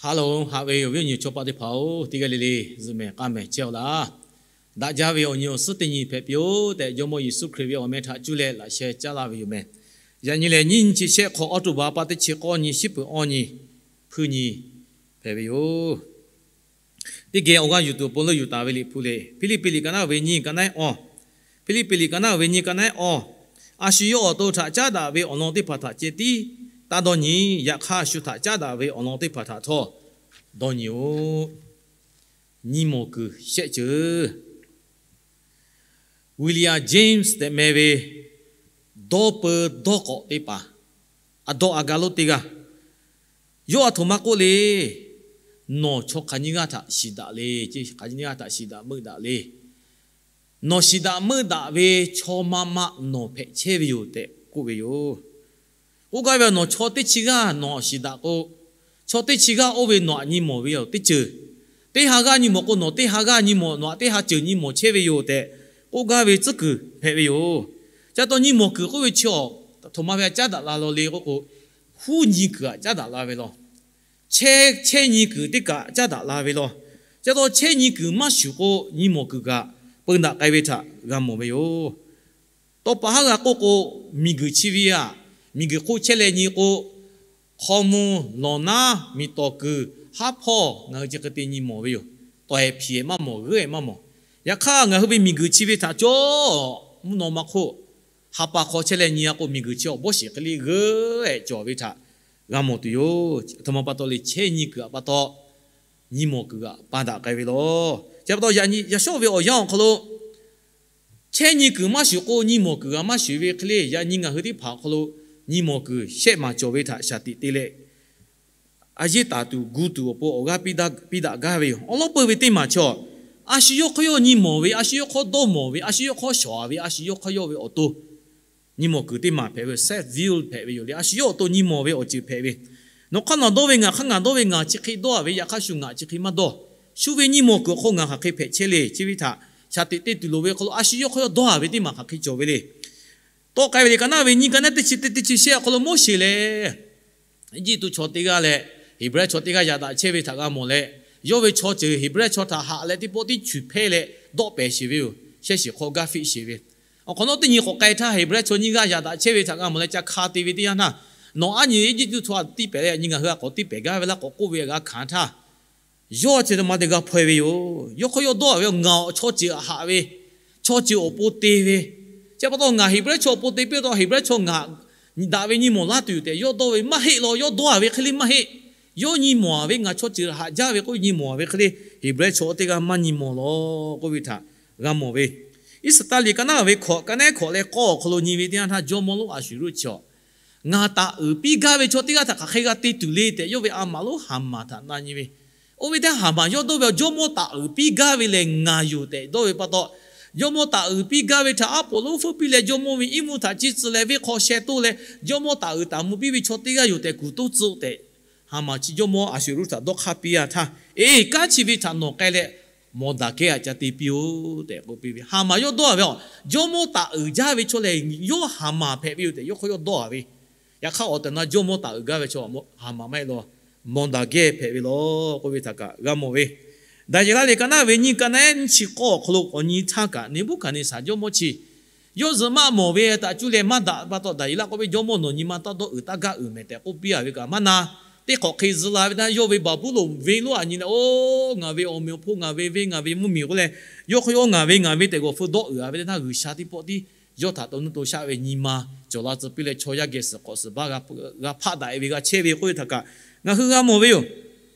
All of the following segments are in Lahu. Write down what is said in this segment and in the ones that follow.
Haˉ loˬ, haꞈ ve awˬ viˉ awˬ nyi chaw paˆ teˇ hpaˍ-oˬ, teˇ g'aˇ le le zuhꞈ mehˍ k'aˇ mehˍ chehˇ-aw laˇ. Daꞈ jaˇ ve awˬ nyi awˬ suhˉ teˇ nyi hpehꞈ piˇ-oˆ tehꞈ, Jawˇmawˇ Yeˍsuˆ Hkriꞈ ve awˬ meh htaꞈ cuˇ leh laꞈ sheh caˉ laˇ ve yoˬ meh. Yaꞈ nyi lehˬ, nyiˇ nyi chi shehˆ hk'awꞈ awˬ to baˬ pa teˇ chi k'awˇ nyi, shiˉ peuˬ awˇ nyi, hpuiˇ nyi hpehꞈ ve yoˬ. Teˇ geh awˬ g'aˇ yuˬ tuˬ awˬ pon leuˆ yuˬ taˍ ve Liꞈ hpu le, Hpiˇliˇpiˆ liꞈ ka naˉ ve nyiˇ ka naˉ-ehˉ awˇ, Hpiˇliˇpiˆ liꞈ ka naˉ ve nyiˇ ka naˉ-ehˉ awˇ, a shu yawˇ awˬ to htaꞈ caˉ daꞈ ve awˬ lawn teˇ hpaˍ htaꞈ ceh tiˉ taˇ dawˇ nyi. Yaꞈ hk'aˇ, a shu htaꞈ caˉ daꞈ ve awˬ lawn teˇ hpaˍ htaꞈ htawˇ dawˇ nyi-oˆ. Nyi mawˬ kuiˬ shehˆ ceuˬ. William James tehꞈ meh ve dawˇ peu dawˇ k'awꞈ teˇ hpaˍ, a dawˇ a ga lonˉ teˇ g'aˇ, yawˇ a htoꞈ ma k'oˆ le. Nawˬ chaw hk'aˬ nyiˇ g'aˇ htaꞈ shiˍ daꞈ le. Hk'aˬ nyiˇ g'aˇ htaꞈ shiˍ daꞈ meuˆ daꞈ le. Nawˬ shiˍ daꞈ meuˆ daꞈ ve chaw ma ma nawˬ hpehꞈ chehˇ ve yoˬ tehꞈ k'oˆ ve yoˬ. K'oˆ gaˇ ve, nawˬ chaw teˇ chi g'aˇ nawˬ shiˍ daꞈ k'o, chaw teˇ chi g'aˇ oˇ ve nawˬ htaꞈ nyi mawˬ ve yoˬ teˇ ceuˬ. Teˇ ha g'aˇ nyi mawˬ k'o, nawˬ teˇ ha g'aˇ nyi mawˬ, nawˬ htaꞈ teˇ ha ceuˬ nyi mawˬ chehˇ ve yoˬ tehꞈ k'oˆ gaˇ ve tcuhˉ kuiˬ hpehꞈ ve yoˬ. Chi pa taw nyi mawˬ kuiˬ k'oˆ ve chi a htoꞈ ma ve htaꞈ caˉ daꞈ la law le k'oˆ k'o, huˉ nyi kuiˬ htaꞈ caˉ daꞈ la ve law. Chehˇ, chehˇ nyi kuiˬ teˇ kaꞈ caˉ daꞈ la ve law. Chi pa taw chehˇ nyi kuiˬ maˇ shuˍ k'o, nyi mawˬ kuiˬ kaꞈ peu daꞈ k'ai ve htaꞈ g'a mawˬ ve yoˬ. Tawˇ pa haˉ g'a k'oˆ k'o, miˬguiˬ chi ve aꞈ, miˬguiˬ hk'oˆ chehˇ leh nyi k'o, hk'aw mvuh, lawˬ naˉ, miˬ tawˍ kuiˬ, haˉ hpawˇ ngaˬ hui chi hk'e te nyi mawˬ ve yoˬ. Tawˍ-ehˍ hpiˍ-ehˍ maˇ mawˬ, g'euˆ-ehˍ maˇ mawˬ. Yaꞈ hk'aˇ, ngaˬ hui ve miˬguiˬ chi ve htaꞈ cawˇ mvuhˇ naw ma hk'oˆ ha pa hk'aw chehˇ leh nyi-a k'o, miˬguiˬ chi awˬ bawˇ shiˍ hk'e le g'euˆ-ehˍ cawˬ ve htaꞈ g'a mawˬ tuˬ yoˬ. A htoꞈ ma pa taw le, chehˇ nyi kuiˬ htaꞈ pa taw nyi mawˬ kuiˬ g'aꞈ pa daꞈ k'ai ve law. Chi pa taw yaꞈ nyi yaꞈ shawˉ ve awˬ yanˇ awˬ hk'aw lo, chehˇ nyi kuiˬ maˇ shuˍ k'o, nyi mawˬ kuiˬ g'aꞈ maˇ shuˍ ve hk'e le, yaꞈ nyi ngaˬ hui teˇ hpaˍ awˬ hk'aw lo nyi mawˬ kuiˬ shehˆ maˍ cawˬ ve htaꞈ shaˍ tiꞈ te leh, a yeˇ taˍ tuˬ gu tuˬ awˬ pon awˬ g'aˇ piˇ daꞈ gaˇ ve yoˬ. Awˬ lawn peuˬ ve teˇ maˬ chaw, a shu yawˇ hk'aw yawˇ nyi mawˬ ve, a shu yawˇ hk'aw dawˇ mawˬ ve, a shu yawˇ hk'aw shawˍ-a ve, a shu yawˇ hk'aw yawˇ ve awˬ to nyi mawˬ kuiˬ teˇ maˬ hpehꞈ ve, self view hpehꞈ ve yoˬ le. A shu yawˇ awˬ to nyi mawˬ ve awˬ ceuˬ hpehꞈ ve, nawˬ hk'aˇ ngaˬ dawˇ ve, ngaˬ hk'aˇ ngaˬ dawˇ ve, ngaˬ chi hk'e dawˇ-a ve, yaꞈ hk'aˇ shu ngaˬ chi hk'e maˇ dawˇ. Shu ve nyi mawˬ kuiˬ awˬ hk'aw ngaˬ hk'aˬ hk'e hpehꞈ chehˇ le, chi ve htaꞈ shaˍ tiꞈ te tuˬ loˍ ve hk'aw lo, a shu yawˇ hk'aw yawˇ dawˇ-a ve teˇ maˬ hk'aˬ hk'e cawˬ ve le. Tawˆ k'ai ve liꞈ ka naˉ ve nyiˇ ka naˉ teˇ chi teˇ teˇ chi shehˆ awˬ hk'aw lo Moˉseˍ lehˬ, Eˇjiˇtuꞈ chaw teˇ g'aˇ leh Heˍbrehˇ chaw teˇ g'aˇ yaꞈ daꞈ chehˇ ve htaꞈ g'a mawˬ leh, yawˇ ve chaw ceuˬ Heˍbrehˇ chaw htaꞈ haꞈ leh teˇ pawˆ tiˉ chuˬ hpehˇ leh dawˆ pehˍ sheˍ ve yoˬ. Shehˇ shiˍ hk'aw gaˇ fiˆ sheˍ ve. Awˬ hk'awꞈ nawˉ teˇ nyi k'awꞈ k'ai htaˇ, Heˍbrehˇ chaw nyiˇ g'aˇ yaꞈ daꞈ chehˇ ve htaꞈ g'a mawˬ leh ca hk'a te ve teˇ yanˇ htaˇ, nawˬ aˉ nyi Eˇjiˇtuꞈ chaw tiˇ pehˍ leh, yaꞈ nyi ngaˬ hui a k'awꞈ tiˇ pehˍ gaˇ ve laˇ k'awꞈ k'oˆ ve g'a hkanˍ htaˇ, yawˇ chi htoꞈ ma te g'a hpaw-e ve yoˬ. Yawˇ hk'aˇ yawˇ dawˇ-a ve, ngaˬ awˬ chaw ceuˬ haꞈ ve, chaw ceuˬ awˬ pon te ve, chi pa taw ngaˬ Heˍbrehˇ chaw awˬ pon te piˇ taw, Heˍbrehˇ chaw ngaˬ daꞈ ve nyi mawˬ laˇ tuˬ yoˬ tehꞈ yawˇ dawˇ ve maˇ heˆ law. Yawˇ dawˇ-a ve hk'e le maˇ heˆ. Yawˇ nyi mawˬ-a ve, ngaˬ chaw ceuˬ haꞈ jaˇ ve k'oˆ nyi mawˬ-a ve hk'e le, Heˍbrehˇ chaw teˇ g'aˇ maˇ nyi mawˬ law k'oˆ ve htaꞈ g'a mawˬ ve. Iˉsaˍtaˍliˍ ka naˉ ve hkawꞈ, ka naˉ hkawꞈ leh k'awˇ awˬ hk'aw lo nyi ve teˇ yanˇ htaˇ, jawˇmawˇ lonˉ a shuˍ roˆ chi a, ngaˬ taˍ uiˍ piˇ gaˇ ve chaw teˇ g'aˇ htaꞈ hk'aˬ hk'e g'a te tuˬ le tehꞈ, yawˇ ve a maˍ lonˉ Haˍmaˍ htaꞈ na nyi ve. Oˇ ve teˇ Haˍmaˍ yawˇ dawˇ ve, jawˇmawˇ taˍ uiˍ piˇ gaˇ ve lehˬ ngaˬ yoˬ tehꞈ dawˇ ve pa taw, jawˇmawˇ taˍ uiˍ piˇ gaˇ ve htaꞈ aˉ poꞈ lonˉ feuˉ piˇ leh, jawˇmawˇ ve iˉ mvuhˇ htaꞈ ciˇ tcuh leh venˇ hk'aw sheh toˇ leh, jawˇmawˇ taˍ uiˍ taˍ mvuh piˇ ve chaw teˇ g'aˇ yoˬ tehꞈ kuˬ toˇ tcuh tehꞈ, Haˍmaˍ chi jawˇmawˇ a shuˍ roˆ htaꞈ dawˇ hk'aˇ piˇ-a htaˇ, Eˬ, kanˉ chi ve htaꞈ nawˬ k'ai leh mawˬdaˍgehˇ htaꞈ ca te piˇ-oˆ tehꞈ k'oˆ piˇ ve. Haˍmaˍ yawˇ dawˇ-a ve a, jawˇmawˇ taˍ uiˍ jaˇ ve chaw lehˬ, yawˇ Haˍmaˍ hpehꞈ ve yoˬ tehꞈ yawˇ hk'aˇ yawˇ dawˇ-a ve. Yaꞈ hk'aˇ, awˬ tehˬ awˬ na jawˇmawˇ taˍ uiˍ gaˇ ve chaw Haˍmaˍ maˇ heˆ law, mawˬdaˍgehˇ hpehꞈ ve law k'oˆ ve htaꞈ kaꞈ g'a mawˬ ve. Daˍyeˍlaˆ liꞈ ka naˉ ve nyiˇ ka naˉ ehˉ nyiˇ chi k'awˇ awˬ hk'aw lo k'awꞈ nyi htaˇ kaꞈ, Neˍbuˆhkaˍneˍsaˍ jawˇmawˇ chi yawˇ zuhꞈ maˆ mawˬ ve htaꞈ cuˇ leh maˇ daꞈ pa taw, Daˍyeˍlaˆ k'oˆ ve, Jawˇmawˇ, nawˬ nyi ma taˇ dawˇ uiˍ taˇ gaˇ uiˍ mehˍ tehꞈ k'oˆ piˇ-a ve kaꞈ maˇ na. Teˇ hk'awꞈ hk'e zuh la ve htaˇ, yawˇ ve Baˍbuˍlonˍ venˇ lonˉ htaꞈ nyi leh, Oˬ, ngaˬ ve awˬ meꞈ awˬ hponˇ, ngaˬ ve venˇ, ngaˬ ve mvuhˇmiˬ k'oˆ leh, yawˇ hk'aˇ yawˇ ngaˬ ve ngaˬ ve tehꞈ g'awˬ feu dawˇ uiˍ-a ve teˇ htaˇ, G'uiˬsha teˇ pawˆ tiˉ yawˇ htaꞈ taw nuˇ to shaˆ ve nyi ma cawˬ la tcuh piˇ leh, chaw yaˇ geh suhˍ hk'awꞈ suhˍ baˆ g'a hpaˆ daꞈ-e ve g'a chehˇ ve k'oˆ ve htaꞈ kaꞈ ngaˬ hui g'a mawˬ ve yoˬ.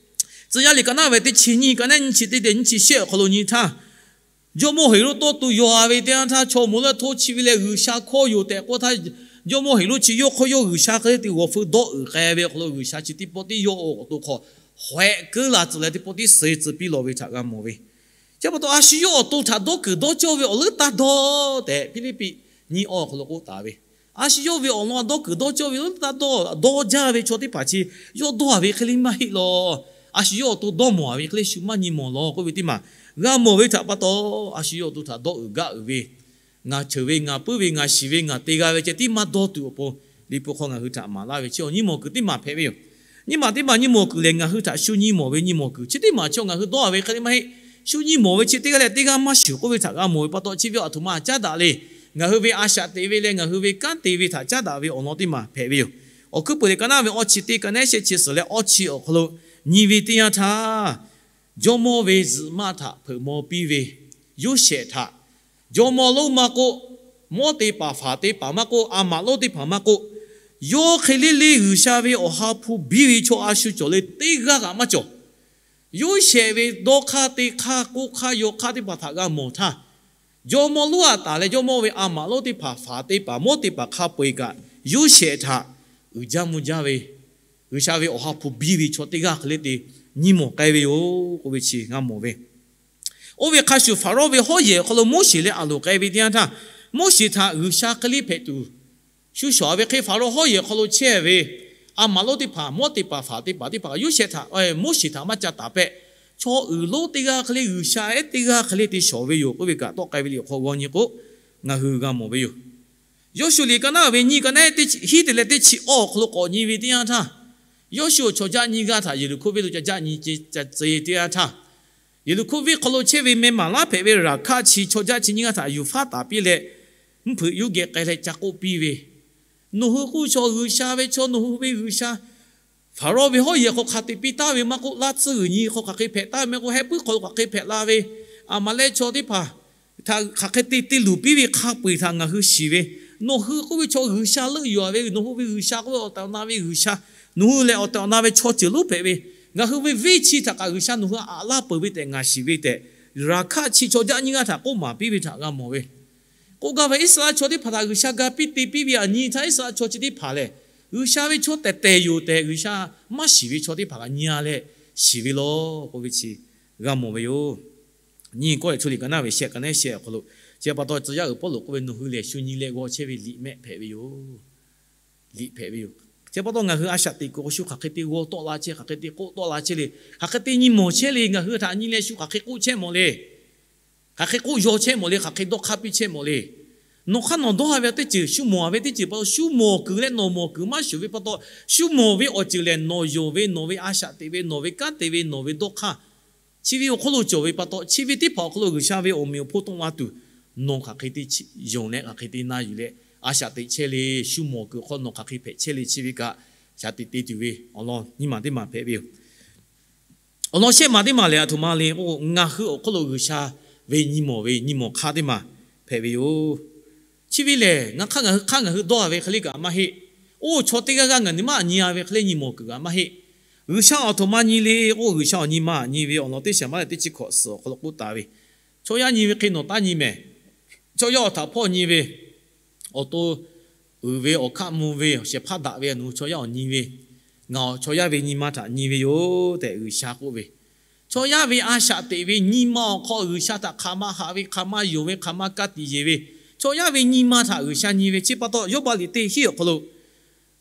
Tcuh yaˇ liꞈ ka naˉ ve teˇ chi nyiˇ ka naˉ nyiˇ chi teˇ teˇ nyiˇ chi shehˆ awˬ hk'aw lo nyi htaˇ, jawˇmawˇ Heˍroˆ tawˇ to yaw-a ve teˇ yanˇ htaˇ, chaw moˍ leuˆ hto chi ve leh G'uiˬsha hkawˇ yoˬ tehꞈ k'oˆ htaˇ, jawˇmawˇ Heˍroˆ chi yawˇ hk'aˇ yawˇ G'uiˬsha hk'e te g'awˬ feu dawˇ uiˍ k'ai ve awˬ hk'aw lo, G'uiˬsha chi teˇ pawˆ tiˉ yawˇ awˬ to hk'aw hawehꞈ keuˉ la tcuh leh, teˇ pawˆ tiˉ suh tcuh piˇ lawˬ ve htaꞈ g'a mawˬ ve. Chi pa taw, a shu yawˇ awˬ to htaꞈ dawˇ kuiˬ dawˇ cawˇ ve awˬ leuˉ taˇ dawˇ tehꞈ, Hpiˇliˇpiˆ nyiˇ awˇ awˬ hk'aw lo k'oˆ taˍ ve. A shu yawˇ ve awˬ lawn dawˇ kuiˬ dawˇ cawˇ ve leuˉ taˇ dawˇ, dawˇ jaˇ ve chaw teˇ hpaˍ chi yawˇ dawˇ-a ve hk'e le maˇ heˆ law. A shu yawˇ awˬ to dawˇ mawˬ-a ve hk'e le shu maˇ nyi mawˬ law k'oˆ ve teˇ maˬ g'a mawˬ ve htaꞈ pa taw, a shu yawˇ awˬ to htaꞈ dawˇ uiˍ gaˇ uiˍ ve, ngaˬ cheuˬ ve, ngaˬ puiˉ ve, ngaˬ shiˍ ve, ngaˬ te g'a ve ceh tiˉ maˇ dawˇ tuˬ awˬ pon, Liꞈ hpu hk'aw ngaˬ hui htaꞈ maˍ laˇ ve chi awˬ nyi mawˬ kuiˬ teˇ maˬ hpehꞈ ve yoˬ. Nyiˇ maˬ teˇ maˬ nyi mawˬ kuiˬ lehˬ, ngaˬ hui htaꞈ shu nyi mawˬ ve nyi mawˬ kuiˬ chi teˇ maˬ chaw ngaˬ hui dawˇ a ve hk'e le maˇ heˆ. Shu nyi mawˬ ve chi teˇ g'aˇ leh teˇ g'aˇ maˇ shuˍ k'oˆ ve htaꞈ g'a mawˬ ve pa taw, chi ve awˬ htoꞈ ma caˉ daꞈ le. Ngaˬ hui ve a shaꞈ teꞈ ve leh ngaˬ hui ve kanˉ te ve htaꞈ caˉ daꞈ ve awˬ lawn teˇ maˬ hpehꞈ ve yoˬ. Awˬ hkuiˉ peuˬ liꞈ ka naˉ ve awˇ chi teˇ ka nehˉ shehˆ chi suhˍ leh awˇ chi awˬ hk'aw lo nyi ve teˇ yanˇ htaˇ, jawˇmawˇ ve zuhꞈ maˆ htaꞈ hpeuꞈ maw piˇ ve Yoˇsehꞈ htaꞈ, jawˇmawˇ lonˉ maˇ k'oˆ, mawˇ te paˍ faˍ te paˍ maˇ k'oˆ, a maꞈ lonˉ teˇ hpaˍ maˇ k'oˆ, yawˇ hk'e le le G'uiˬsha ve awˬ ha hpu biˇ ve chaw a shu cawˬ le teˇ g'aˇ kaꞈ maˇ cawˬ. Yoˇsehꞈ ve dawˇ hk'aˇ te hk'aˇ k'oˆ hk'aˇ yaw hk'aˇ teˇ hpaˍ htaꞈ g'a mawˬ htaˇ, jawˇmawˇ lonˉ a taˍ leh jawˇmawˇ ve a maꞈ lonˉ teˇ hpaˍ faˍ te paˍ mawˇ te paˍ hk'a peu-eˬ kaꞈ, Yoˇsehꞈ htaꞈ uiˍ jaˇ mvuh jaˇ ve G'uiˬsha ve awˬ ha hpu biˇ ve chaw teˇ g'aˇ hk'e le te nyi mawˬ k'ai ve yoˬ k'oˆ ve chi g'a mawˬ ve. Oˇ ve hk'a shuˍ, Faˍrawˇ ve hawˉ yehˬ awˬ hk'aw lo Moˉseˍ leh Aˍronˍ k'ai ve teˇ yanˇ htaˇ, Moˉseˍ htaꞈ G'uiˬsha hk'e le hpehꞈ tuˬ shu shawˍ ve hk'e, Faˍrawˇ hawˉ yehˬ awˬ hk'aw lo chehˇ ve a maꞈ lonˉ teˇ hpaˍ mawˇ te paˍ faˍ te paˍ teˇ hpaˍ kaꞈ Yoˇsehꞈ htaꞈ, Moˉseˍ htaꞈ maˇ ca taˍ pehˆ. Chaw uiˍ lonˉ teˇ g'aˇ hk'e le, G'uiˬsha ehˉ teˇ g'aˇ hk'e le te shawˍ ve yoˬ k'oˆ ve kaꞈ tawˆ k'ai ve liꞈ awˬ hk'aw g'aw nyi k'o, ngaˬ hui g'a mawˬ ve yoˬ. Yawˇshuˆ liꞈ ka naˉ ve nyiˇ ka naˉ teˇ hiˉ te leh teˇ chi awˇ awˬ hk'aw lo k'awꞈ nyi ve teˇ yanˇ htaˇ, Yawˇshuˆ chaw jaˆ nyiˇ g'aˇ htaꞈ Yeˍriˆhkoˇ venˇ lo ca jaˆ nyi ce ca tcuh e teˇ yanˇ htaˇ, Yeˍriˆhkoˇ venˇ hk'aw lo chehˇ ve meh maˍ laˉ hpehꞈ ve Raˍhkaˆ chi chaw jaˆ chi nyiˇ g'aˇ htaꞈ yuˬ faˉ taˍ piˇ leh, mvuhˇ hpeuꞈ yuˇ geh k'ai leh ca k'oˆ piˇ ve, Nawˬ hui k'oˆ ve chaw G'uiˬsha ve chaw, nawˬ hui ve G'uiˬsha Faˍrawˇ ve hawˉ yehˬ hk'aw hk'a te piˇ taˍ ve maˇ k'oˆ, laˇ tcuhˇ g'uiˬ nyi hk'aw hk'aˬ hk'e hpehꞈ taˍ ve maˇ k'oˆ, heh puiˉ hk'aw lo hk'aˬ hk'e hpehꞈ la ve, Aˍmaˍlehˆ chaw teˇ hpaˍ htaꞈ hk'aˬ hk'e te te luˬ piˇ ve hk'a peu-eˬ htaꞈ ngaˬ hui shiˍ ve, nawˬ hui k'oˆ ve chaw G'uiˬsha leuˆ yuˬ a ve, nawˬ hui ve G'uiˬsha k'oˆ ve awˬ tehˬ awˬ na ve G'uiˬsha, nawˬ hui lehˬ awˬ tehˬ awˬ na ve chaw ceuˬ lonˉ hpehꞈ ve, ngaˬ hui ve venˇ chi htaꞈ kaꞈ G'uiˬsha nawˬ hui aꞈ laˇ peuˬ ve tehꞈ ngaˬ shiˍ ve tehꞈ, Raˍhkaˆ chi chaw jaˆ nyiˇ g'aˇ htaꞈ k'oˆ maˍ piˇ ve htaꞈ g'a mawˬ ve. K'oˆ gaˇ ve, Iˉsaˍreˍlaˆ chaw teˇ hpaˍ htaꞈ G'uiˬsha ga piˇ te piˇ ve aꞈ nyi htaˇ, Iˉsaˍreˍlaˆ chaw chi teˇ hpaˍ lehˬ, G'uiˬsha ve chaw tehˬ tehˬ yoˬ tehꞈ G'uiˬsha maˇ shiˍ ve chaw teˇ hpaˍ kaꞈ nyi a leh shiˍ ve law k'oˆ ve chi g'a mawˬ ve yoˬ. Nyiˇ Kawˇrenˍhtuˆ liꞈ ka naˉ ve shehˆ ka naˉ shehˆ awˬ hk'aw lo, chi pa taw tcuh yaˇ uiˍ Pawˇluꞈ k'oˆ ve, nawˬ hui lehˬ shu nyi leh g'aw chehˇ ve liꞈ mehˆ hpehꞈ ve yoˬ. Liꞈ hpehꞈ ve yoˬ. Chi pa taw ngaˬ hui a shaꞈ teꞈ kuiˬ k'o, shu hk'aˬ hk'e te g'aw tawˆ la chehˇ, hk'aˬ hk'e te k'oˆ tawˆ la chehˇ le, hk'aˬ hk'e te nyi mawˬ chehˇ le, ngaˬ hui htaꞈ nyi leh shu hk'aˬ hk'e k'oˆ chehˇ mawˬ le. Hk'aˬ hk'e k'oˆ yaw chehˇ mawˬ le, hk'aˬ hk'e dawˇ hk'aˇ piˇ chehˇ mawˬ le. Nawˬ hk'aˇ nawˬ dawˇ a ve teˇ ceuˬ, shu mawˬ a ve teˇ ceuˬ pa taw, shu mawˬ kuiˬ leh nawˬ mawˬ kuiˬ maˇ shuˍ ve pa taw, shu mawˬ ve awˬ ceuˬ lehˬ nawˬ yonˍ ve, nawˬ ve a shaꞈ teꞈ ve, nawˬ ve kanˉ te ve, nawˬ ve dawˇ hk'aˇ, chi ve awˬ hk'aw lo cawˬ ve pa taw, chi ve teˇ hpaˍ awˬ hk'aw lo G'uiˬsha ve awˬ meꞈ awˬ hponˇ tawˆ la tuˬ, nawˬ hk'aˬ hk'e te yonˍ leh hk'aˬ hk'e te na yuˬ leh a shaꞈ teꞈ chehˇ le, shu mawˬ kuiˬ hk'aw nawˬ hk'aˬ hk'e hpehꞈ chehˇ le, chi ve kaꞈ shaˍ tiꞈ te tuˬ ve awˬ lawn nyiˇ maˬ teˇ maˬ hpehꞈ ve yoˬ. Awˬ lawn shehˆ maˬ teˇ maˬ lehˬ, aˬ htoꞈ ma le k'o, ngaˬ hui awˬ hk'aw lo G'uiˬsha ve nyi mawˬ ve nyi mawˬ hk'aˇ teˇ maˬ hpehꞈ ve yoˬ. Chi ve lehˬ, ngaˬ hk'aˇ ngaˬ hui hk'aˇ ngaˬ hui dawˇ a ve hk'e le kaꞈ maˇ heˆ. Oˇ chaw teˇ g'aˇ g'aˇ ngaˬ nyi ma aꞈ nyi a ve hk'e le nyi mawˬ kuiˬ kaꞈ maˇ heˆ. G'uiˬsha aˬ htoꞈ ma nyi le k'o, G'uiˬsha awˬ nyi ma aꞈ nyi ve awˬ lawn teˇ shaˍ maˇ lehˬ teˇ chi hkawꞈ suhˍ awˬ hk'aw lo k'oˆ taˍ ve, chaw yaˇ nyi ve hk'e nawˬ taˇ nyi mehˍ. Chaw yaˇ awˬ htaꞈ hpawˇ nyi ve, awˬ to uiˍ ve, awˬ hkaˆ mvuh ve, shehˍ hpaˇ daꞈ ve, nawˬ hui chaw yaˇ awˬ nyi ve, ngaˬ chaw yaˇ ve nyi ma htaꞈ nyi ve yoˬ tehꞈ G'uiˬsha k'oˆ ve, chaw yaˇ ve a shaꞈ teꞈ ve nyi ma awˬ hk'aw G'uiˬsha htaꞈ hk'aˬ ma haꞈ ve, hk'aˬ ma yonˍ ve, hk'aˬ ma ka tiꞈ yeˬ ve, chaw yaˇ ve nyi ma htaꞈ G'uiˬsha nyi ve. Chi pa taw, Yawˇbaˆ liꞈ teˇ hiˉ awˬ hk'aw lo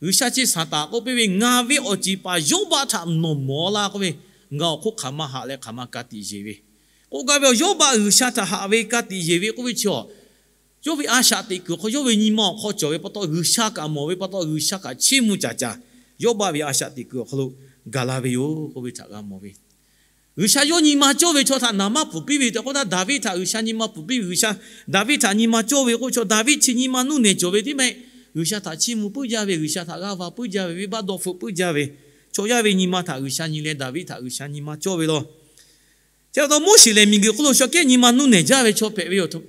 G'uiˬsha chi Saˍtanˍ k'oˆ piˇ ve, Ngaˬ ve awˬ ceˬ paˍ Yawˇbaˆ htaꞈ nawˬ mawˬ laˇ k'oˆ ve, ngaˬ awˬ hk'oˆ hk'aˬ ma haꞈ leh hk'aˬ ma ka tiꞈ yeˬ ve, k'oˆ gaˇ ve, Yawˇbaˆ G'uiˬsha htaꞈ haꞈ ve ka tiꞈ yeˬ ve k'oˆ ve chi a, yawˇ ve a shaꞈ teꞈ kuiˬ hk'aw yawˇ ve nyi ma awˬ hk'aw cawˬ ve pa taw, G'uiˬsha kaꞈ mawˬ ve pa taw, G'uiˬsha kaꞈ chiˇ mvuh caˍ caˍ Yawˇbaˆ ve a shaꞈ teꞈ kuiˬ awˬ hk'aw lo gaˬ la ve yoˬ k'oˆ ve htaꞈ g'a mawˬ ve. G'uiˬsha yawˇ nyi ma cawˇ ve chaw htaꞈ naˍ maˇ pfuhˍ piˇ ve tehꞈ k'oˆ htaˇ, Daˍviˆ htaꞈ G'uiˬsha nyi ma pfuhˍ piˇ ve, G'uiˬsha Daˍviˆ htaꞈ nyi ma cawˇ ve k'oˆ ve chaw, Daˍviˆ chi nyi ma nuˇ nehˬ cawˬ ve teˇ mehˆ, G'uiˬsha htaꞈ chiˇ mvuh puiˉ jaˇ ve, G'uiˬsha htaꞈ g'aˇ va puiˉ jaˇ ve, venˇbaˆ dawˇ hpfuhˆ puiˉ jaˇ ve, chaw yaˇ ve nyi ma htaꞈ G'uiˬsha nyi leh Daˍviˆ htaꞈ G'uiˬsha nyi ma cawˇ ve law. Chi pa taw Moˉseˍ lehˬ miˬguiˬ hk'oˆ lo shaw kehˉ nyi ma nuˇ nehˬ jaˇ ve chaw hpehꞈ ve yoˬ.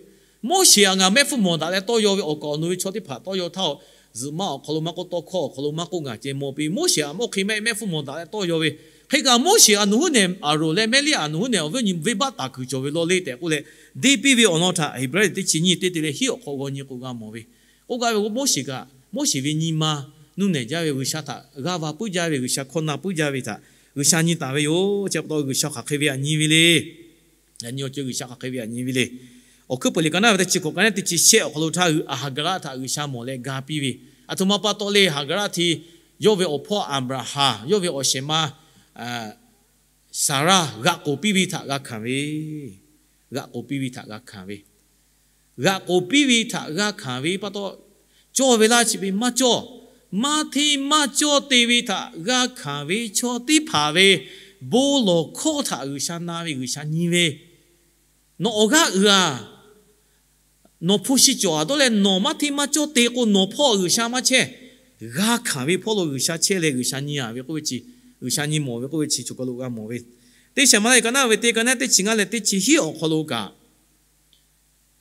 Moˉseˍ aꞈ ngaˬ mehˆ hpfuhˇ mawˬ daꞈ leh tawˇ yaw ve awˬ kaˍ awˬ nu ve chaw teˇ hpaˍ tawˇ yaw htaˇ, zuhꞈ maˆ awˬ hk'aw lo maˇ k'oˆ, tawˇ hkawˇ awˬ hk'aw lo maˇ k'oˆ, ngaˬ ceh mawˬ piˇ. Moˉseˍ aꞈ mawˇ hk'e mehˆ mehˆ hpfuhˇ mawˬ daꞈ leh tawˇ yaw ve, hk'e kaꞈ Moˉseˍ aꞈ nawˬ huˉ nehˬ Aˍronˍ leh Mehˇliˇaꞈ nawˬ huˉ nehˬ awˬ viˉ awˬ nyi venˇbaˆ taˍ kuiˬ cawˬ ve law le tehꞈ k'oˆ leh, deˇ piˇ ve awˬ lawn htaꞈ Heˍbrehˇ teˇ chi nyiˇ teˇ te leh hiˉ awˬ hk'aw g'aw nyi k'o g'a mawˬ ve. K'oˆ gaˇ ve k'o, Moˉseˍ kaꞈ Moˉseˍ ve nyi ma nuˇ nehˬ jaˇ ve, G'uiˬsha htaꞈ g'aˇ va puiˉ jaˇ ve, G'uiˬsha hkawˇ na puiˉ jaˇ ve htaꞈ G'uiˬsha nyi taˍ ve yoˬ. Chi pa taw G'uiˬsha hk'aˬ hk'e ve aꞈ nyi ve le. Yaꞈ nyi awˬ ceuˬ G'uiˬsha hk'aˬ hk'e ve aꞈ nyi ve le. Awˬ hkuiˉ peuˬ liꞈ ka naˉ ve teˇ chi k'awꞈ ka naˉ teˇ chi shehˆ awˬ hk'aw lo htaˇ, Haˍgaˍraˆ htaꞈ G'uiˬsha mawˬ leh ga piˇ ve, aˬ htoꞈ ma pa taw le, Haˍgaˍraˆ hte yawˇ ve awˬ hpawˇ Aˍbraˍhanˍ, yawˇ ve awˬ shehˍ ma Saˍraˆ g'aꞈ k'oˍ piˇ ve htaꞈ g'a hkanˍ ve, g'aꞈ k'oˍ piˇ ve htaꞈ g'a hkanˍ ve, g'aꞈ k'oˍ piˇ ve htaꞈ g'a hkanˍ ve pa taw, cawˇ ve laˇ chi ve maˇ cawˇ. maˇ hteˇ maˇ cawˇ te ve htaꞈ g'a hkanˍ ve chaw teˇ hpaˍ ve bon lawˬ hkawˇ htaꞈ G'uiˬsha na ve, G'uiˬsha nyi ve, nawˬ awˬ g'aˇ uiˍ aˬ, nawˬ hpu shi cawˬ aˬ dawˇ leh nawˬ maˇ hteˇ maˇ cawˇ te k'o, nawˬ hpawˇ G'uiˬsha maˇ chehˇ. G'a hkanˍ ve hpawˇ lo G'uiˬsha chehˇ leh G'uiˬsha nyi aˬ ve k'oˆ ve chi, G'uiˬsha nyi mawˬ ve k'oˆ ve chi choˬ kaˬ lo g'a mawˬ ve. Teˇ Saˍmo liꞈ ka naˆ ve teˇ ka naˆ teˇ chi ngaˇ leh teˇ chi hiˉ awˬ hk'aw lo kaꞈ,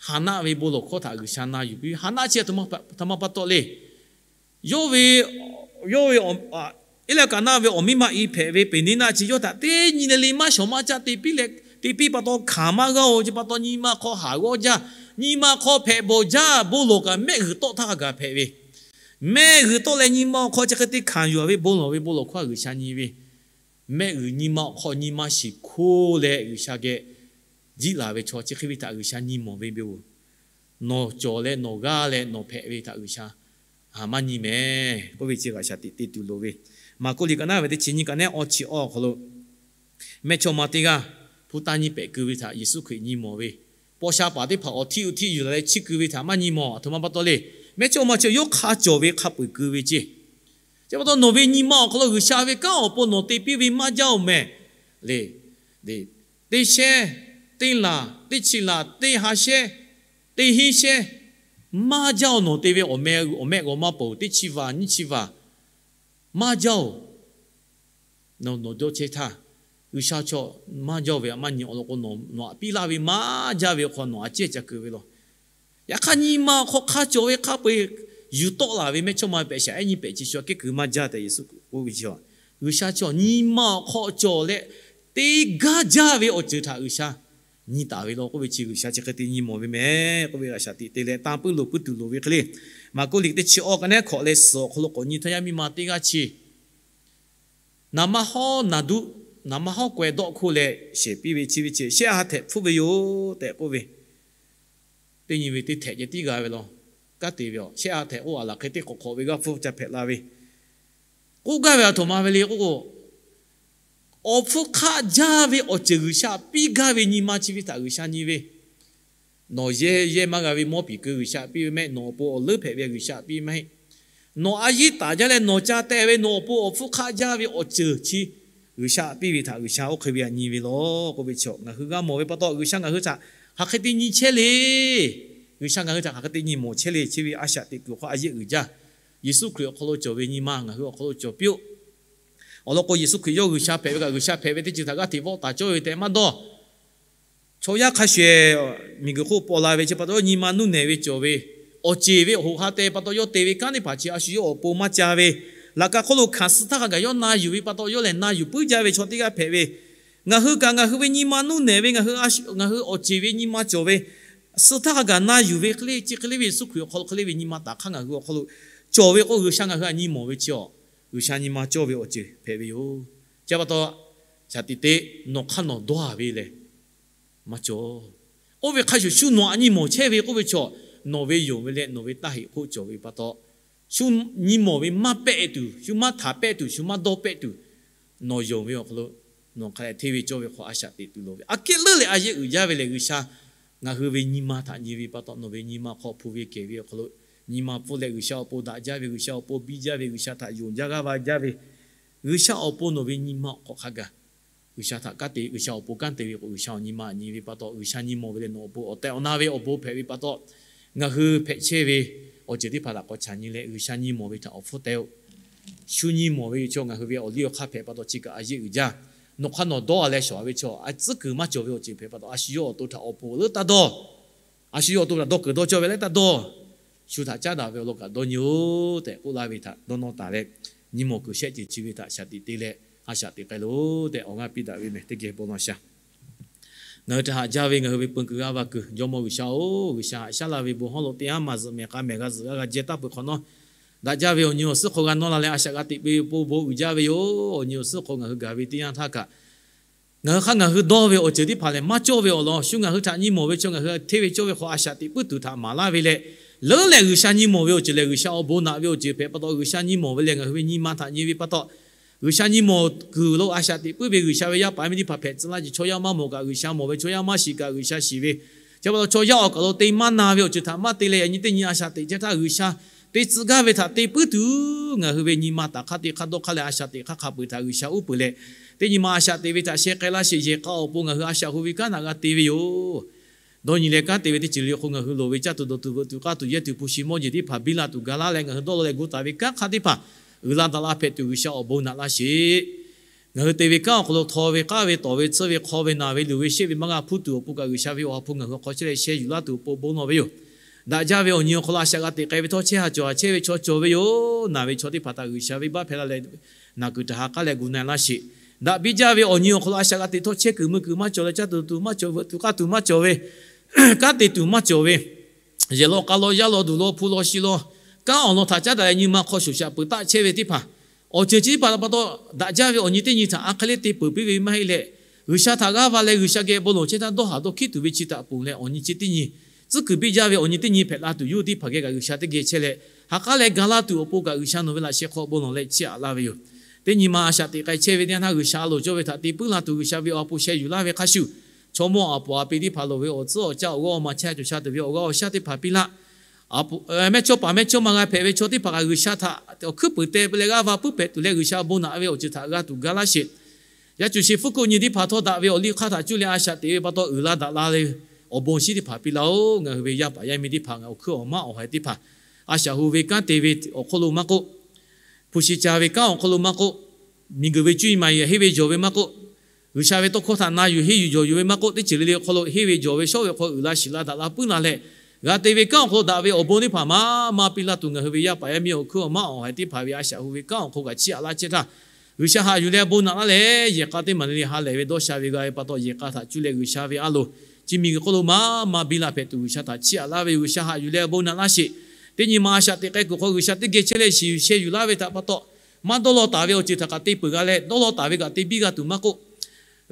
Haˍnaˆ ve bon lawˬ hkawˇ htaꞈ G'uiˬsha na yuˬ piˇ ve. Haˍnaˆ chi a htoꞈ ma pa taw le. Yawˇ ve, yawˇ ve, Eˇlaˇkaˍnaˆ ve awˬ miˇ ma i hpehꞈ ve Peˍniˇnaˆ chi yawˇ htaꞈ teˇ nyi le le maˇ shawˍ maˇ caˆ te piˇ leh, te piˇ pa taw hkanˍ maˇ g'aˇ-oˬ. Chi pa taw nyi ma hk'aw haˍ g'awˇ jaˇ, nyi ma hk'aw hpehꞈ bawˬ jaˇ. Bon lawˬ kaꞈ mehˆ g'uiˬ tawˆ htaˇ kaꞈ hpehꞈ ve, mehˆ g'uiˬ tawˆ leh nyi ma awˬ hk'aw chi hk'e te hkanˍ yuˬ ve bon lawˬ ve bon lawˬ hkawˇ G'uiˬsha nyi ve, mehˆ g'uiˬ nyi ma awˬ hk'aw nyi ma shiˍ hkoˇ leh G'uiˬsha geh jiˆ laˬ ve chaw chi hk'e ve htaꞈ G'uiˬsha nyi mawˬ ve yoˬ. Nawˬ cawˬ leh nawˬ g'aˇ leh nawˬ hpehꞈ ve htaꞈ G'uiˬsha maˇ nyi mehˍ k'oˆ ve chi g'a shaꞈ teꞈ te tuˬ loˍ ve. Maˍkuˆ liꞈ ka naˆ ve teˇ chi nyiˇ ka naˆ awˇ chi awˇ awˬ hk'aw lo, mehˇchawˇma teˇ g'aˇ hpu taˇ nyiˇ pehꞈ keu ve htaꞈ Yeˍsuˆ Hkriꞈ nyi mawˬ ve, paw sha paˍ teˇ hpaˍ awˬ htiˇ uˉ htiˇ yuˬ laˬ leh chiˇ keu ve htaꞈ maˇ nyi mawˬ. A htoꞈ ma pa taw le. Mehˇchawˇma chi yawˇ hk'a cawˬ ve hk'a peu-eˬ keu ve ceˇ. Chi pa taw nawˬ ve nyi ma awˬ hk'aw lo G'uiˬsha ve kanˉ awˬ pon nawˬ te piˇ ve maˇ jaˇ-oˬ mehˍ le. Teˇ shehnˉ, teˇ laˬ, teˇ chi laˬ, teˇ ha shehnˉ, teˇ hinˉ shehnˉ, maˇ jaˇ-oˬ. Nawˬ te ve awˬ meh awˬ mehˆ g'awˬ maˇ peuˬ. Teˇ chi vaˬ nyiˇ chi vaˬ maˇ jaˇ-oˬ. Nawˬ dawˇ chehˇ htaˇ, G'uiˬsha chaw maˇ jaˇ ve htaꞈ maˇ nyi awˬ lawn k'o, nawˬ htaꞈ piˇ laˇ ve maˇ jaˇ ve awˬ hk'aw nawˬ a ciˉ ca keu ve law. Yaꞈ hk'aˇ nyi ma awˬ hk'aw hk'a cawˬ ve hk'a peu-eˬ yuˬ tawˆ laˬ ve mehˇchawˇma pehꞈ shaꞈ ehˉ nyiˇ pehꞈ chi shu a kehˉ keu maˇ jaˇ tehꞈ Yeˍsuˆ k'oˆ ve chi, G'uiˬsha chaw nyi ma awˬ hk'aw cawˬ leh te gaˇ jaˇ ve awˬ ceuˬ htaꞈ G'uiˬsha nyi taˍ ve law k'oˆ ve chi G'uiˬsha chi hk'e te nyi mawˬ ve mehˍ k'oˆ ve g'a shaꞈ teꞈ te leh tanˇ puiˉ loˍ puiˉ tuˬ loˍ ve hk'e le. Maˍkuˆ liꞈ teˇ chi awˇ ka naˆ hkawꞈ leh suhˍ awˬ hk'aw lo k'awꞈ nyi htaˇ, yaˇ miˇ ma teˇ g'aˇ chi naˍ ma hawˉ naˍ duˆ, naˍ ma hawˉ k'aweh dawˆ hkoˇ leh shehˍ piˇ ve chi ve chi shehˆ ha htehꞈ hpfuhˆ ve yoˬ tehꞈ k'oˆ ve, teˇ nyi ve teˇ htehꞈ ceh tiˉ g'a ve law. Kanˉ te ve a shehˆ ha htehꞈ k'oˆ a laˬ hk'e teˇ hk'awꞈ hk'awꞈ ve g'aˇ hpfuhˇ ca hpehꞈ la ve, k'oˆ gaˇ ve a htoꞈ ma ve le k'oˆ k'o, awˬ hpfuhˇ hk'aˆ jaˇ ve awˬ ceuˬ G'uiˬsha piˇ gaˇ ve nyi ma chi ve htaꞈ G'uiˬsha nyi ve. Nawˬ yehˇ yehˇ maˇ g'a ve mawˇ piˍ keu G'uiˬsha piˇ ve mehˆ. Nawˬ awˬ pon awˬ leuˉ hpehꞈ ve G'uiˬsha piˇ ve maˇ heˆ. Nawˬ a yiˉ taˍ jaˇ leh nawˬ ca teh ve nawˬ awˬ pon awˬ hpfuhˇ hk'aˆ jaˇ ve awˬ ceuˬ chi G'uiˬsha piˇ ve htaꞈ G'uiˬsha oˇ hk'e ve htaꞈ nyi ve law k'oˆ ve chi, ngaˬ hui g'a mawˬ ve pa taw G'uiˬsha ngaˬ hui htaꞈ hk'aˬ hk'e te nyi chehˇ le. G'uiˬsha ngaˬ hui htaꞈ hk'aˬ hk'e te nyi mawˬ chehˇ le chi ve a shaꞈ teꞈ kuiˬ hk'aw a yehˇ uiˍ jaˇ. Yeˍsuˆ Hkriꞈ awˬ hk'aw lo cawˬ ve nyi ma ngaˬ hui awˬ hk'aw lo cawˬ piˇ-oˆ. Awˬ lawn k'o, Yeˍsuˆ Hkriꞈ yawˇ G'uiˬsha hpehꞈ ve kaꞈ, G'uiˬsha hpehꞈ ve teˇ ceuˬ htaꞈ g'aˇ hteꞈ vawˆ taˍ cawˇ ve tehꞈ maˇ dawˇ. Chaw yaˇ hk'a shuˍ miˬguiˬ hk'oˆ paw la ve chi pa taw, yawˇ nyi ma nuˇ nehˬ ve cawˬ ve, awˬ ceˬ ve awˬ hoꞈ ha teh pa taw, yawˇ te ve kanˉ teˇ hpaˍ chi a shu yawˇ awˬ pon maˇ ca ve, laꞈ ka hk'oˆ lo hkanˍ suh htaˇ hk'a gaˬ yawˇ na yuˬ ve pa taw, yawˇ lehˬ na yuˬ puiˉ jaˇ ve chaw teˇ g'aˇ hpehꞈ ve. Ngaˬ hui kaꞈ ngaˬ hui ve nyi ma nuˇ nehˬ ve, ngaˬ hui a shu, ngaˬ hui awˬ ceˬ ve nyi ma cawˬ ve, suh htaˇ hk'a gaˬ na yuˬ ve hk'e le, chi hk'e le ve Yeˍsuˆ Hkriꞈ awˬ hk'aw lo hk'e le ve nyi ma taˍ hk'aˇ ngaˬ hui awˬ hk'aw lo cawˬ ve k'o, G'uiˬsha ngaˬ hui htaꞈ nyi mawˬ ve chi awˬ, G'uiˬsha nyi ma cawˇ ve awˬ ceˬ hpehꞈ ve yoˬ. Chi pa taw, shaˍ tiꞈ te, nawˬ hk'aˇ nawˬ dawˇ a ve lehˬ maˇ cawˬ. Oˇ ve hk'a shuˍ shu nawˬ htaꞈ nyi mawˬ chehˇ ve k'oˆ ve chaw, nawˬ ve yonˍ ve leh nawˬ ve taˇ heꞈ hk'oˆ cawˬ ve pa taw, shu nyi mawˬ ve maˇ pehˆ tuˬ, shu maˇ htaꞈ pehˆ tuˬ, shu maˇ dawˇ pehˆ tuˬ, nawˬ yonˍ ve awˬ hk'aw lo nawˬ hk'a dehꞈ hteˇ ve cawˇ ve hk'aw a shaꞈ teꞈ tuˬ loˍ ve. Aꞈ kehˉ leuˉ leh a yehˇ uiˍ jaˇ ve lehˬ, G'uiˬsha ngaˬ hui ve nyi ma htaꞈ nyi ve pa taw, nawˬ ve nyi ma hk'aw hpu ve kehˬ ve awˬ hk'aw lo nyi ma pfuhˇ leh G'uiˬsha awˬ pon daꞈ jaˇ ve, G'uiˬsha awˬ pon biˇ jaˇ ve, G'uiˬsha htaꞈ yonˍ jaˇ g'aˇ va jaˇ ve, G'uiˬsha awˬ pon nawˬ ve nyi ma awˬ hk'aw hk'a gaˬ G'uiˬsha htaꞈ kanˉ te, G'uiˬsha awˬ pon kanˉ te ve k'o, G'uiˬsha awˬ nyi ma nyi ve pa taw, G'uiˬsha nyi mawˬ ve leh nawˬ awˬ pon awˬ tehˬ awˬ na ve awˬ bon hpehꞈ ve pa taw, ngaˬ hui hpehꞈ chehˇ ve awˬ ceuˬ teˇ hpaˍ htaꞈ k'awꞈ chaꞈ nyi leh, G'uiˬsha nyi mawˬ ve htaꞈ awˬ hpfuhˇ teh-oˆ. Shu nyi mawˬ ve chaw ngaˬ hui ve awˬ liˇ awˬ hk'aˇ hpehꞈ pa taw, chi kaꞈ a yehˇ uiˍ jaˇ. Nawˬ hk'aˇ nawˬ dawˇ a leh shawˍ ve chaw, a tcuhˉ kuiˬ maˇ cawˬ ve awˬ ceuˬ hpehꞈ pa taw, a shu yawˇ awˬ to htaꞈ awˬ pon leuˉ taˇ dawˇ. A shu yawˇ awˬ to htaꞈ dawˇ kuiˬ dawˇ cawˇ ve leh taˇ dawˇ. Shu htaꞈ caˉ daꞈ ve awˬ lawn kaꞈ dawˇ nyi-oˬ tehꞈ k'oˆ laˇ ve htaꞈ dawˇ nawˇ taˍ leh, nyi mawˬ kuiˬ shehˆ ceuˬ chi ve htaꞈ shaˍ tiꞈ te leh a shaꞈ teꞈ k'ai loˬ tehꞈ awˬ g'aˇ piˇ daꞈ ve mehˬ. Teˇ geh bon lawˬ sha. Ngaˬ hui htaꞈ haꞈ jaˇ ve ngaˬ hui ve peu kuiˬ g'aˇ va kuiˬ Jawˇmawˇ G'uiˬsha-oˬ, G'uiˬsha haꞈ shaˉ laˇ ve bon hawˉ lo teˇ haˉ maˬ zuhꞈ mehˍ k'a mehˍ g'a zuhꞈ g'a g'a jehˇ taˇ peuˬ hk'awꞈ nawˉ, daꞈ jaˇ ve awˬ nyi awˬ suhˉ hk'aw g'a nawˇ la leh a shaꞈ g'a teꞈ ve bon bon uiˍ jaˇ ve yoˬ. Awˬ nyi awˬ suhˉ hk'aw ngaˬ hui gaˬ ve teˇ yanˇ htaˇ kaꞈ, ngaˬ hui hk'aˇ ngaˬ hui dawˇ ve awˬ ceuˬ teˇ hpaˍ lehˬ maˇ cawˇ ve awˬ lawn, shu ngaˬ hui htaꞈ nyi mawˬ ve chaw ngaˬ hui hteˇ ve cawˇ ve hk'aw a shaꞈ teꞈ puiˉ tuˬ htaꞈ maˍ laˇ ve leh, leuˉ leh G'uiˬsha nyi mawˬ ve awˬ ceuˬ lehˬ, G'uiˬsha awˬ bon naꞈ ve awˬ ceuˬ hpehꞈ pa taw, G'uiˬsha nyi mawˬ ve lehˬ ngaˬ hui ve nyi ma htaꞈ nyi ve pa taw, G'uiˬsha nyi mawˬ kuiˬ lo a shaꞈ teꞈ puiˉ ve G'uiˬsha ve yaˇ paˍ yaˇ miˇ teˇ hpaˍ hpehꞈ tcuh laˇ ce. Chaw yaˇ maˇ mawˬ kaꞈ G'uiˬsha mawˬ ve, chaw yaˇ maˇ shiˍ kaꞈ G'uiˬsha shiˍ ve, chi pa taw chaw yaˇ awˬ kaˬ lo te maˇ na ve awˬ ceuˬ htaꞈ maˇ te leh yaꞈ nyi teˇ nyi a shaꞈ teꞈ chehˇ htaˇ, G'uiˬsha te tcuh gaˇ ve htaꞈ te puiˉ tuˬ, ngaˬ hui ve nyi ma taˍ hk'aˇ teˇ hk'aˇ dawˇ hk'aˇ leh a shaꞈ teꞈ hk'aˇ hk'a peu-eˬ htaꞈ G'uiˬsha uˉ peunˍ leh, teˇ nyi ma a shaꞈ teꞈ ve htaꞈ sheh k'ai laˇ sheˍ. Yehˬ k'a awˬ pon ngaˬ hui a shaꞈ hu ve kanˉ naꞈ g'a te ve yoˬ. Dawˇ nyi leh kanˉ te ve teˇ ceuˬ le le hk'o, ngaˬ hui loˍ ve caˇ tuˬ dawˬ tuˬ veuꞈ tuˬ k'aˇ tuˬ yehˇ tuˬ hpu shi mawˇ jeˬ teˇ hpaˍ biˇ la tuˬ ga laˇ leh, ngaˬ hui dawˇ law leh gu taˍ ve kanˉ hk'aˇ teˇ hpaˍ uiˍ la daꞈ la hpehꞈ tuˬ G'uiˬsha awˬ bon naꞈ laˇ sheˍ. Ngaˬ hui te ve kanˉ awˬ hk'aw lo htaw ve, k'aˇ ve, tawˍ ve, tsuhˇ ve, hk'aw ve, naˬ ve, luˬ ve, sheˆ ve maˇ g'a hpuˇ tuˬ awˬ pon kaꞈ G'uiˬsha ve awˬ ha hpu ngaˬ hui hk'aw chehˇ leh sheh yuˬ laˇ tuˬ awˬ pon bon lawˬ ve yoˬ. Daꞈ jaˇ ve awˬ nyi awˬ hk'aw lo a shaꞈ g'a teꞈ k'ai ve htawˇ, chehˇ ha cawˬ ha chehˇ ve chaw cawˬ ve yoˬ. Naˬ ve chaw teˇ hpaˍ htaꞈ G'uiˬsha venˇbaˆ hpehˇ laˇ leh, naˬ kuiˬ htaꞈ ha k'aˉ leh gu na laˇ sheˍ. Daꞈ biˇ jaˇ ve awˬ nyi awˬ hk'aw lo a shaꞈ g'a teꞈ htawˇ, chehˇ kuiˬ mui kuiˬ maˇ cawˬ leh, caˇ tuˬ dawˬ tuˬ maˇ cawˬ, veuꞈ tuˬ k'aˇ tuˬ maˇ cawˬ ve, kanˉ te tuˬ maˇ cawˬ ve, yehˬ law k'a law, yaˇ law duˬ law, hpu law shi law, kanˉ awˬ lawn htaꞈ caˉ daꞈ leh nyi ma hk'aw shoˍ shaꞈ peuˬ taˆ chehˇ ve teˇ hpaˍ, awˬ ceuˬ chi teˇ hpaˍ pa taw, daꞈ jaˇ ve awˬ nyi teˇ nyi htaꞈ a hk'e le te peuˬ piˇ ve maˇ heˆ leh, G'uiˬsha htaꞈ g'aˇ va leh G'uiˬsha geh bon lawˬ chehˇ htaˇ, dawˇ haˍ dawˇ hkiˉ tuˬ ve chi htaꞈ ponˬ leh, awˬ nyi chi teˇ nyi tcuhˉ kuiˬ biˇ jaˇ ve awˬ nyi teˇ nyi hpehꞈ la tuˬ yoˬ teˇ hpaˍ geh kaꞈ G'uiˬsha teˇ geh chehˇ leh, ha k'aˉ leh ga laˇ tuˬ awˬ pon kaꞈ G'uiˬsha nawˬ ve laꞈ sheh hk'aw bon lawˬ leh chiˇ aꞈ laˇ ve yoˬ. Teˇ nyi ma a shaꞈ teꞈ k'ai chehˇ ve teˇ yanˇ htaˇ, G'uiˬsha a loˍ cawˇ ve htaꞈ te puiˉ la tuˬ G'uiˬsha ve awˬ ha hpu sheh yuˬ laˇ ve hk'a shuˍ, chaw mawˇ aˬ poˍ aˬ pi teˇ hpaˍ loˍ ve awˬ tcuhˉ awˬ caˇ awˬ g'aˇ awˬ ma chehˇ ha cawˬ sha tuˬ ve awˬ g'aˇ awˬ shaˉ teˇ hpaˍ piˇ laˇ. Mehˇchawˇpaˍ mehˇchawˇma g'a hpehꞈ ve chaw teˇ hpaˍ kaꞈ G'uiˬsha htaꞈ awˬ hkuiˉ puiˍ teh peuˬ leh g'aˇ va puiˉ hpehꞈ tuˬ leh, G'uiˬsha bon naꞈ ve awˬ ceuˬ htaꞈ g'a tuˬ ga laˇ sheˍ. Yaˇ cuˬ sheˍ hpfuhˇ hkuˆ nyi teˇ hpaˍ htawˇ, daꞈ ve awˬ liˇ hk'aˇ htaꞈ cuˇ leh a shaꞈ teꞈ ve pa taw uiˍ la daꞈ la leh, awˬ bon shinˉ teˇ hpaˍ piˇ laˇ-oˬ. Ngaˬ hui ve yaˇ paˍ yaˇ miˇ teˇ hpaˍ, ngaˬ awˬ hkuiˉ awˬ maˉ awˬ haiˬ teˇ hpaˍ, a shaꞈ hu ve kanˉ te ve awˬ hk'oˆ lo maˇ k'oˆ, hpu shi ca ve kanˉ awˬ hk'aw lo maˇ k'oˆ, miˬguiˬ ve cuˇ yiˍ maˍ yiˍ henˇ ve jawˬ ve maˇ k'oˆ, G'uiˬsha ve tawˇ hkawˇ htaꞈ na yuˬ henˇ yuˬ jawˬ yuˬ ve maˇ k'oˆ, teˇ ceuˬ le le awˬ hk'aw lo henˇ ve jawˬ ve shawˉ ve hk'aw uiˍ la shiˍ la daꞈ la puiˉ la leh, g'a te ve kanˉ awˬ hk'aw lo daꞈ ve awˬ bon teˇ hpaˍ maˇ maˇ piˇ laˇ tuˬ, ngaˬ hui ve yaˇ paˍ yaˇ miˇ awˬ hkuiˉ awˬ maˉ awˬ haiˬ teˇ hpaˍ ve a shaꞈ hu ve kanˉ awˬ hk'aw kaꞈ chiˇ aꞈ laˇ chehˇ htaˇ, G'uiˬsha haꞈ yuˬ leh bon naꞈ laˇ leh, yehˬ k'a teˇ maˬ le le ha lehˬ ve dawˇ sha ve g'a ve pa taw, yehˬ k'a htaꞈ cuˇ leh G'uiˬsha ve a loˍ chi miˬguiˬ hk'oˆ lo maˇ maˇ biˇ la hpehꞈ tuˬ G'uiˬsha htaꞈ chiˇ aꞈ laˇ ve yoˬ. G'uiˬsha haꞈ yuˬ leh bon naꞈ laˇ sheˍ. Teˇ nyi ma a shaꞈ teꞈ k'ai kuiˬ hk'aw G'uiˬsha teˇ geh chehˇ leh shiˍ yuˬ sheh yuˬ laˇ ve htaꞈ pa taw, maˇ dawˇ law taˍ ve awˬ ceuˬ htaꞈ kaꞈ te peuˬ g'a leh, dawˇ law taˍ ve kaꞈ te biˇ g'a tuˬ maˇ k'oˆ,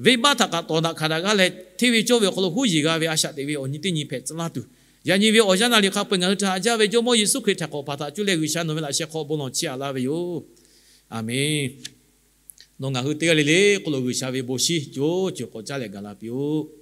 venˇbaˆ htaꞈ kaꞈ tawˍ daꞈ hkanˍ daꞈ g'aˇ leh, hteˇ ve cawˇ ve awˬ hk'aw lo huˉ yeˬ g'a ve a shaꞈ teꞈ ve awˬ nyi teˇ nyi hpehꞈ tcuh laˇ tuˬ, yaꞈ nyi ve awˬ yanˇ naˍ riˍ hk'a peu-eˬ ngaˬ hui htaꞈ haꞈ jaˇ ve Jawˇmawˇ Yeˍsuˆ Hkriꞈ htaꞈ k'awꞈ hpaˍ htaꞈ cuˇ leh G'uiˬsha nawˬ ve laꞈ sheh hk'aw bon lawˬ chiˇ aꞈ laˇ ve yoˬ. Aˬmenˍ. Nawˬ ngaˬ hui teˇ g'aˇ le le hk'oˆ lo G'uiˬsha ve bon shinˉ co ceuˬ k'awꞈ caˇ leh gaˬ la piˇ-oˆ.